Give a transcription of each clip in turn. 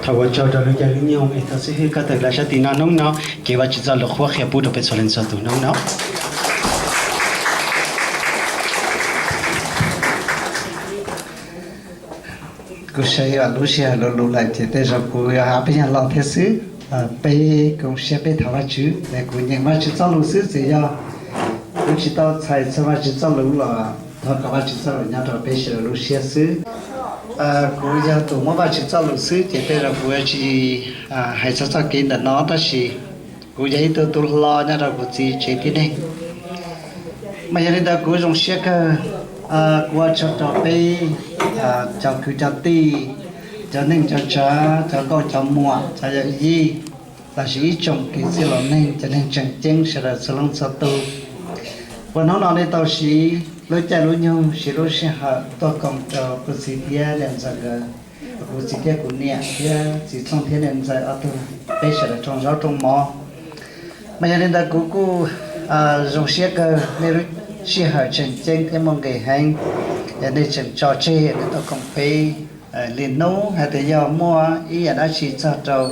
Thov ua tsaug rau lub caij lub nyoog es tau xib hwb koj tawm los sab tim no hnub no, ces Vajtswv txoj lus qhuab qhia pub rau peb txhua leej txhua tus hnub no. Kuv saib lub sij hawm luv luv lawm ces tej zaum kuv yuav hais peb yog lo thiab xwb. Peb koom siab peb thov Vajtswv es kuv nyeem Vajtswv txoj lus xwb, txawm yog kuv tsis tau txhais txog Vajtswv txoj lus los thov kom Vajtswv txoj lus nyob rau peb sawv daws lub siab xwb. Kuv yog tus muab Vajtswv txoj lus xwb ces tej zaum kuv yuav tsis hais txog txoj kev ntawm no, tab sis kuv yog ib tug tub hlob nyob rau kuv txiv tsev tib neeg. Mas yog li ntawd kuv zoo siab kawg, kuv ua tsaug rau peb cov kwv cov tij, cov neej cov tsav, cov nkauj cov muam, cov yawm yij, los sis ib tsoom kwv tij los neeg, cov neeg tseem ceeb sawv daws txhua leej txhua tus, uas hnub no nej tau siv lub caij lub nyoog siv lub sij hawm tuaj koom rau kuv txiv thiab niam ntxawm nkawd, kuv txiv thiab kuv niam thiab txiv Txooj thiab niam ntxawm ob tug, peb sawv daws rooj zaub rooj mov. Mas yog li ntawd kuv kuj zoo siab kawg, nej lub sij hawm tseem ceeb thiab muaj nqis heev, es nej tseem tso tseg nej tuaj koom peb li hnub. Hais tias yog muaj ib yam dab tsi txog rau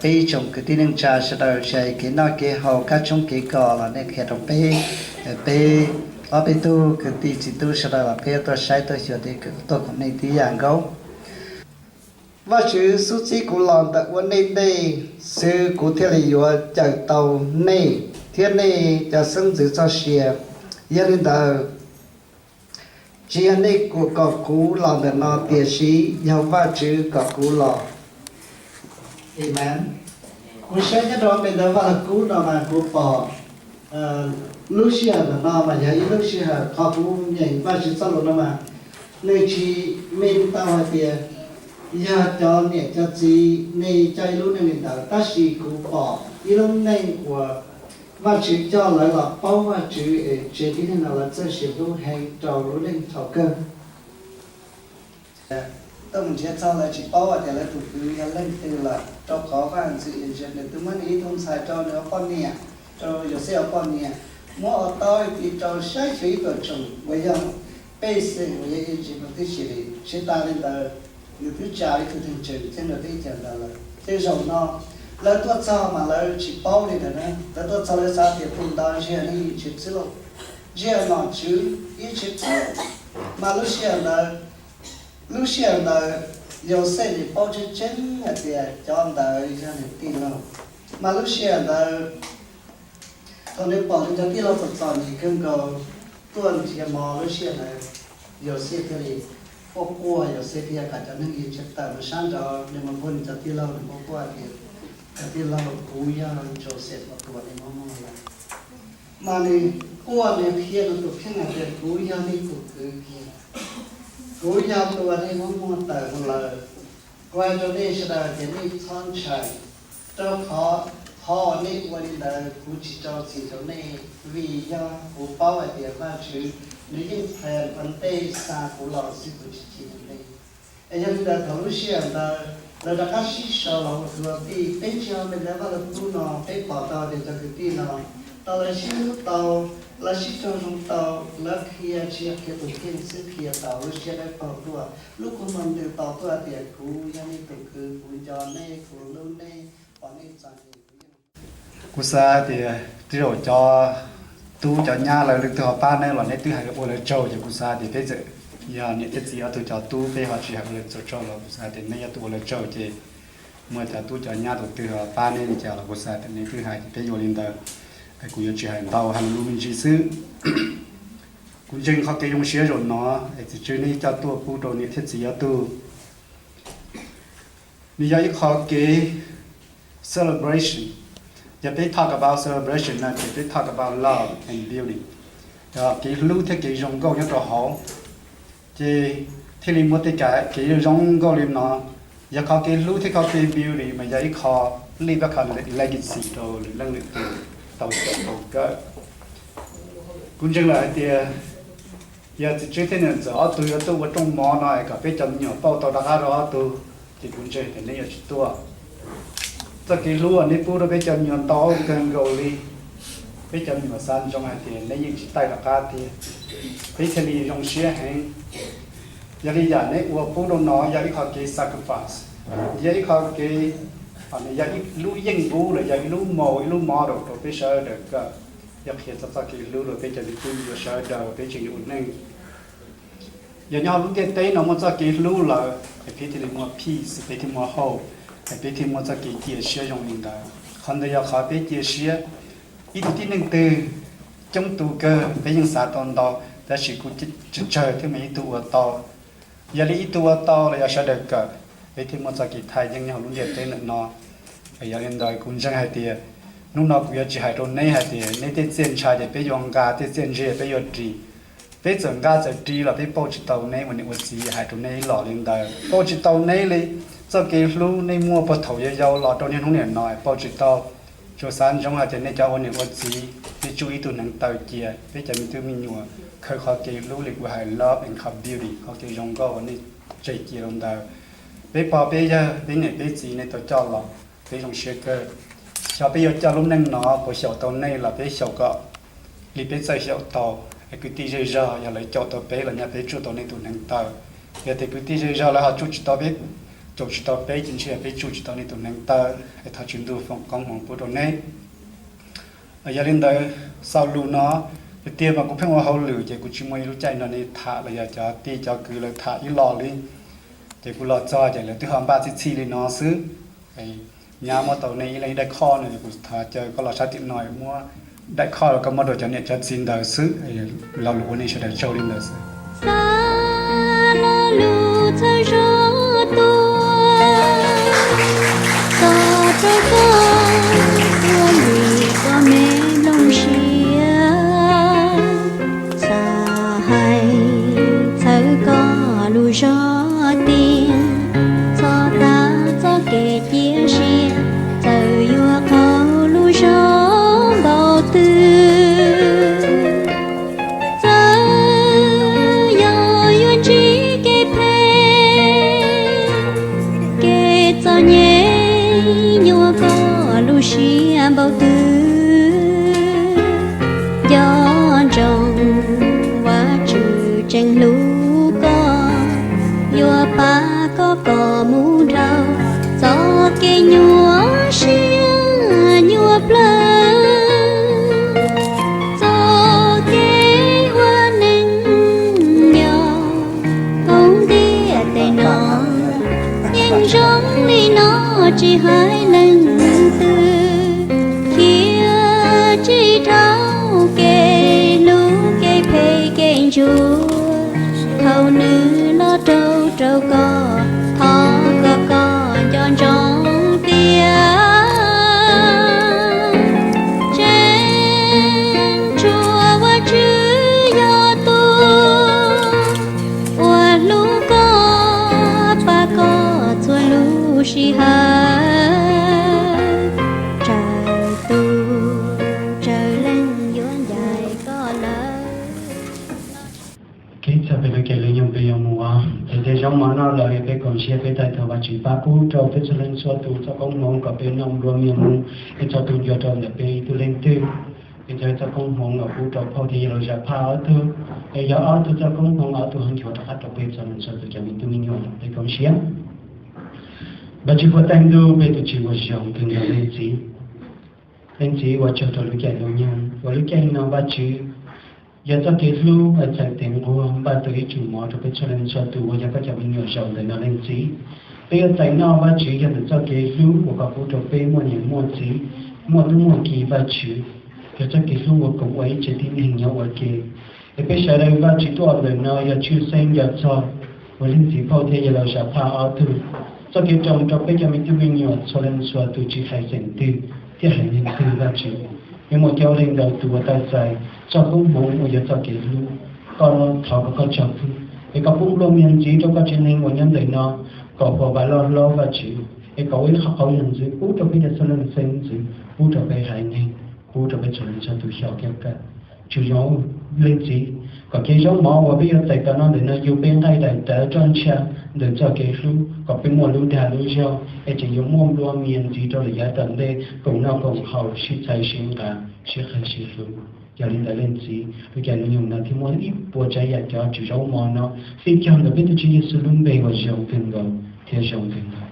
peb ib tsoom kwv tij neej tsa sawv daws, tsis hais kev noj kev haus, kab tshoob kev kos los nej qhia rau peb, peb ob peb tug kwv tij txiv tub sawv daws los peb tuaj saib tuaj xyuas thiab tuaj koom nej tib yam nkaus. Vajtswv xub txib kuv los ntawm ua nej ntej xwb kuv thiaj li yuav cawm tau nej thiab nej cov xeeb ntxwv txoj sia. Yog li ntawd, tsis yog nej kuam kom kuv los ntawm no, tiam sis yog Vajtswv kom kuv los. Amen. Kuv saib nyob rau me ntawv Vaj Lug Kub no mas kuv pom lub sij hawm ntawm no mas yog ib lub sij hawm qhov kuv nyeem Vajtswv txoj lus no mas nws tsis mean tau hais tias yog cov niam cov txiv nej coj ib lub neej li ntawd, tab sis kuv pom ib lub neej uas Vajtswv coj lawv los paub Vajtswv es tsev tib neeg no lawv txawj sim hlub heev rau lub neej thaum kawg. Tuaj mus nrhiav txog lawv tsis paub hais tias lawv tus kwv yog leej twg lawm, rau qhov vaj ntxwv Egypt nws twb muab nws ib tug ntxhais rau nws ua poj niam, rau Yauxej ua poj niam, muab ua tau ib tiv rau saib xyuas ib puas tsoom uas yog pej xeem uas yog Egypt no tib si li. Tsis tas li ntawd, nws twb tsa ib tug neeg tseem ceeb rau teb chaws ntawd lawm. Tej zaum no lawv tuaj txog mas lawv tsis paub li ntawd na, lawv tuaj txog lawv xav tias tus ntawd ntshe yog neeg Egypt xwb lauj, ntshe yog nom tswv Egypt xwb. Mas lub sij hawm ntawd, lub sij hawm ntawd Yauxej nws paub tseeb tseeb hais tias cov ntawd yog nws tij laug. Mas lub sij hawm ntawd thaum nws pom nws cov tij laug txom txom nyem kawg nkaus tuaj nrhiav mov, lub sij hawm ntawd Yauxej thiaj li quaj quaj, Yauxej thiaj kom cov neeg Egypt tawm mus sab nraud, nws mus npuab nws cov tij laug, nws quaj quaj tias, cov tij laug, kuv yog Joseph uas tus uas nej muab muag lawm. Mas nws quaj nws qhia nws tus kheej hais tias kuv yog nej tus kwv kiag, kuv yog tus uas nej muab muag tawm mus lawm. Kuv hais rau nej sawv daws tias nej txhob ntshai, rau qhov qhov uas nej ua li ntawd kuv tsis rau txim rau nej, vim yog kuv paub hais tias Vajtswv nws yeej plan ua ntej xa kuv los xwb, kuv tsis chim rau nej. Es yog li ntawd thaum lub sij hawm ntawd lawv rov qab sib sau los ua kwv ua tij. Peb ntsia me ntawv Vaj Lug Kub no peb pom tau tias cov kwv tij no tau lawv sib hlub tau, lawv sib raug zoo tau, lawv qhia tsis yog qhia tus kheej xwb, qhia tau lub siab dawb paug tuaj, lub kua muag ntws tau tuaj tias kuv yog nej tus kwv, kuv nco nej, kuv hlub nej, pom nej txom nyem kuv yeej. Kuv xav tias tej zaum cov tub cov nyab lawv leej twg ho pab neb los neb twb hais ua lawv tsaug, ces kuv xav tias peb txawm yog niam thiab txiv ob tug cov tub peb ho tsis hais ua lawv tsaug los kuv xav tias neb yog tus ua lawv tsaug ces muaj cov tub cov nyab tus twg ho pab neb li cas los kuv xav tias neb twb hais ces peb yuav li ntawd. Kuv yuav tsis hais ntau, hais lus me ntsis xwb. Kuv ntseeg qhov kev zoo siab zaum no es txiv tswv neb coj tuaj pub rau niam thiab txiv ob tug. Nws yog ib qho kev celebration. Yog peb talk about celebration no ces peb talk about love and beauty, kev hlub thiab kev zoo nkauj nyob rau hauv. Ces thiaj li muaj tej kev zoo nkauj li no. Yog qhov kev hlub thiab qhov kev beauty mas yog ib qho leave a legacy rau lwm leej lwm tus tau xyaum tau kawm. Kuv ntseeg lawm hais tias yog txiv tswv thiab niam ntxawm ob tug yuav tuaj ua rooj mov no es kom peb cov me nyuam pauj tau rov qab rau ob tug, ces kuv ntseeg tias neb yuav tsis tuaj. Txoj kev hlub uas neb pub rau peb cov me nyuam ntau kawg nkaus li, peb cov me nyuam xav ntsoov hais tias neb yeej tsis taij rov qab tiag, peb thiaj li zoo siab heev. Yog li yam neb ua pub rau no yog ib qho kev sacrifice, Yog ib qho kev, yog ib lub yeej vub los yog ib lub mos ib lub model rau peb sawv daws kawm, yog qhia txog txoj kev hlub rau peb cov me tub me nyuam sawv daws peb tseem yuav ua neej. Yog nyob hauv lub ntiaj teb no muaj txoj kev hlub lawm es peb thiaj li muaj peace, peb thiaj muaj hope, es peb thiaj muaj txoj kev cia siab zoo li ntawd. Qhov ntawd yog qhov peb cia siab. Ib tug tib neeg twg coob tus kawg peb yeej xav tau ntau, tab sis kuj tsawg tsawg thiaj muaj ib tug ua tau. Yog li ib tug ua tau los yog sawv daws kawm, peb thiaj muaj txoj kev thaj yeeb nyob hauv lub ntiaj teb ntawm no. Yog li ntawd kuv ntseeg hais tias hnub no kuv yuav tsis hais rau neb hais tias neb tej txiaj ntsha ces peb yuav nqa, tej txiaj ntsig peb yuav ris. Peb txawm nqa txawm ris los peb pauj tsis tau neb ua niam ua txiv, hais rau neb ib los li ntawd pauj tsis tau neb li. Txoj kev hlub nej muaj puag thaum yau yau los rau niaj hnub niam no pauj tsis tau. Tsuas xav ntsoov hais tias nej cov ua niam ua txiv, nej tsuj ib tug hneev taw cia peb cov me tub me nyuam, khaws qhov kev hlub li kuv hais love and beauty, qhov kev zoo nkauj uas nej tseg cia rau ntawd. Peb pog peb yawg peb niam peb txiv nej tau coj los, peb zoo siab kawg. Xyov peb yuav coj lub neej no puas xyaum tau nej los peb xyaum kom li peb txawj xyaum tau, es kwv tij zej zog yog lawv caum tau peb los nyaj peb tsuj tau nej tus hneev taw. Yog tias kwv tij zej zog lawv ho tsuj tsis tau peb, caum tsis tau peb ces ntshe yog peb tsuj tsis tau nej tus hneev taw. Es thov Tswv Ntuj foom koob hmoov pub rau neb. Yog li ntawd, xaus lus no, tiag tiag mas kuv pheej ua hauj lwm ces kuv tsis muaj ib lub caij nrog nej tham los yog cov tij cov kwv lawv tham ib los li. Ces kuv los txog ces lawv twb ho npaj txhij txhij li no xwb. Nyab muab tau nej ib leeg ib daim khoj no, kuv thov caw koj los sab tim no muab daim khoj los koj muab rau cov niam cov txiv ntawd xwb. Lo lus ua nej sawv daws tsaug li ntawd xwb. Xav lo lus txhawb zog tuaj, txog rau koj ua lis koj me nplooj siab. Xav hais txhawb koj lus zog tiag, txhob tas txoj kev cia siab, txawm yuav qaug lub zog npaum twg. Txawm yog yuav ntsib kev phem, kev txom nyem, nyuaj koj lub siab npaum twg, nco ntsoov Vajtswv tseem hlub koj, yuav pab koj kom mus dhau txoj kev nyuaj siab nyuaj plawv. Txoj kev ua neej nyob hauv ntiaj teb no yeej zoo li no, tsis hais leej twg. Khiav tsis dhau kev hlub kev phem kev ntsuag, thaum nws los rau rau koj, thov kom koj nco ntsoov tias tseem tshuav Vajtswv yog tus uas hlub koj, pab koj txhua lub sij hawm, tsawg tus tsawg leej yuav ncaim koj lawm. Kev txog peb lub caij lub nyoog peb yuav mus, es tej zaum mov no los peb koom siab peb tais thov Vajtswv pab pub rau peb txhua leej txhua tus txoj koob hmoov kom peb noj nplua mias mus, es txog tus ncua rau ntawm peb ib tug leej twg. Es txog txoj koob hmoov los pub rau phauj thiab yawg laus Zam Phaj ob tug, es yog ob tug txoj koob hmoov ob tug ho nchuav rov qab rau peb txhua leej txhua tus cov me tub me nyuam, peb koom siab. Vajtswv puag thaij ntuj, peb tus Tswv uas zoo kawg nkaus leej txiv. Leej txiv, ua tsaug rau lub caij lub nyoog uas lub caij no Vajtswv yog txoj kev hlub uas txhais tes nquag npaj tau ib tsum mov rau peb txhua leej txhua tus uas yog koj cov me nyuam zaum ntawm no leej txiv. Peb yuav txais noj Vajtswv yog ntawm txoj kev hlub uas koj pub rau peb muaj niam muaj txiv, muaj tub muaj ki Vajtswv, yog txoj kev hlub uas koom ua ib tsev tib neeg nyob ua ke. Es peb sawv daws Vajtswv tuaj ntawm no yog tshwj xeeb nco txog uas leej txiv phauj thiab yawg laus Zam Phaj ob tug txoj kev roos rau peb cov me tub me nyuam txhua leej txhua tus tsis hais xeem twg thiab haiv neeg twg Vajtswv. Peb muaj coob leej ntau tus uas tau txais txoj koob hmoov uas yog txoj kev hlub, koj thov kom koj tsom kwm, es koj pub nplua mias ntxiv rau koj tsev neeg uas nyob ntawm no, kom huam vam loj hlob Vajtswv, es kom ua ib qho qauv yam ntxwv pub rau peb cov txhua leej xeeb ntxwv, pub rau peb haiv neeg, pub rau peb txhua leej txhua tus xyaum thiab kawm. Tsuas yog leej txiv, kom kev zaub mov uas peb yuav txais tau no ntawm no yug peb nqaij daim tawv roj ntsha ntawm txoj kev hlub, kom peb muaj lub dag lub zog es tseem yuav muaj nplua mias ntxiv rau lawm yav tom ntej koom noj koom haus sib txhais sib nqa sib qhia sib hlub. Yog li ntawd leej txiv, lub caij lub nyoog no thiaj muaj ib puas tsav yam cov tswm zaub mov no fij cog ntawm peb tus Tswv Yexus lub npe uas zoo kawg nkaus thiab zoo kawg nkaus.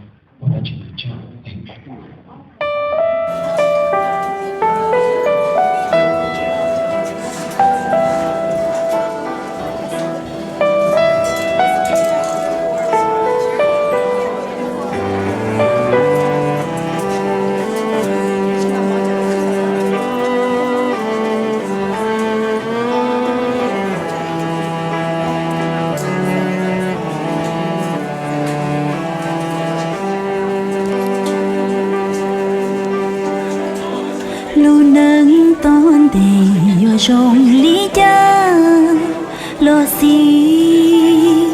Tes yuav zoo li cas los xij,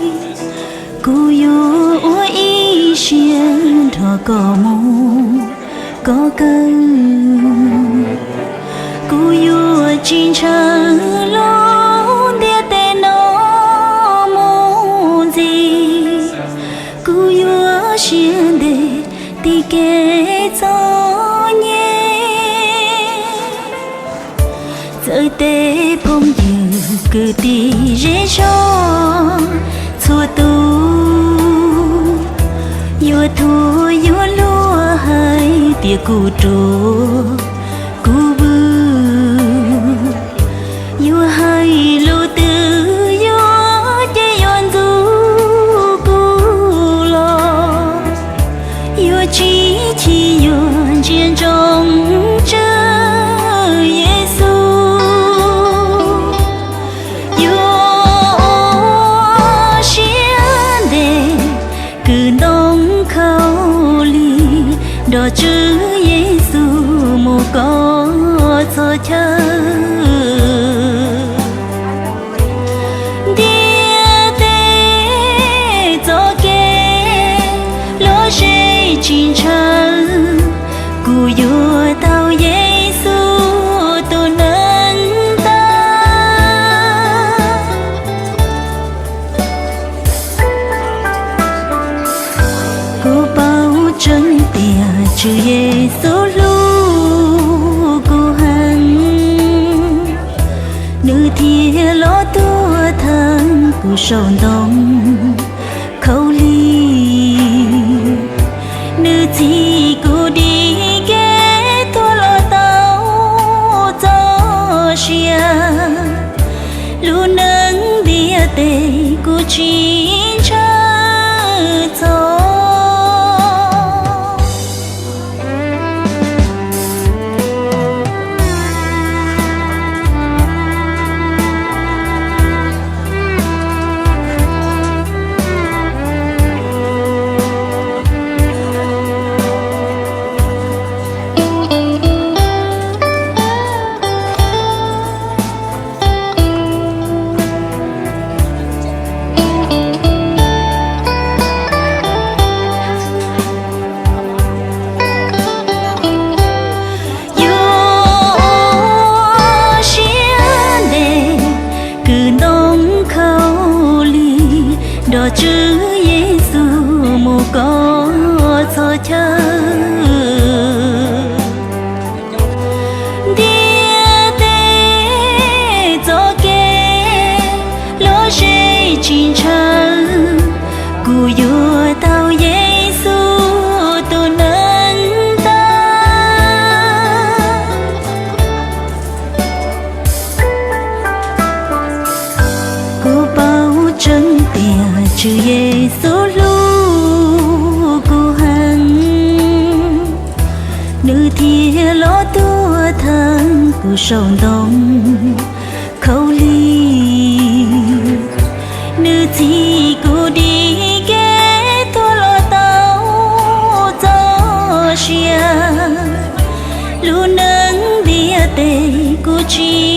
kuv yuav ua ib siab nrog koj mus koj kaw. Kuv yuav tsis ntshaw lub ntiaj teb no mus ntxiv, kuv yuav siab ntev tiv kev txom nyem. Txawm tej phooj ywg kwv tij zej zog txhua tus yuav thuam yuav luag hais tias kuv ruam kuv vwm, yuav hais lus twg yuav ces yuav ntxub kuv los yuav tsis chim, yuav ntsia ntsoov Tswv Yexus. Yuav ua siab ntev kwv ntoo khaub lig nrog Tswv Yexus mus kom txog chaw. Ntiaj teb txoj kev lom zem tsis ntshaw, kuv yuav tau Yexus tus neev tag. Kuv paub tseeb tias Tswv Yexus hlub kuv heev, nws thiaj los tuag theej kuv saum ntoo khaub lig. Nws txhim kuv dim kev tuag los tau txoj sia, lub neej ntiaj teb kuv tsis ntshaw txog. Yuav ua siab ntev kwv ntoo khaub lig nrog Tswv Yexus mus kom txog chaw. Ntiaj teb txoj kev lom zem tsis ntshaw, kuv yuav tau Yexus tus neev tag. Kuv paub tseeb tias Tswv Yexus hlub kuv heev, nws thiaj los tuag theej kuv saum ntoo khaub lig. Nws txhim kuv dim kev tuag los tau txoj sia, lub neej ntiaj teb kuv tsis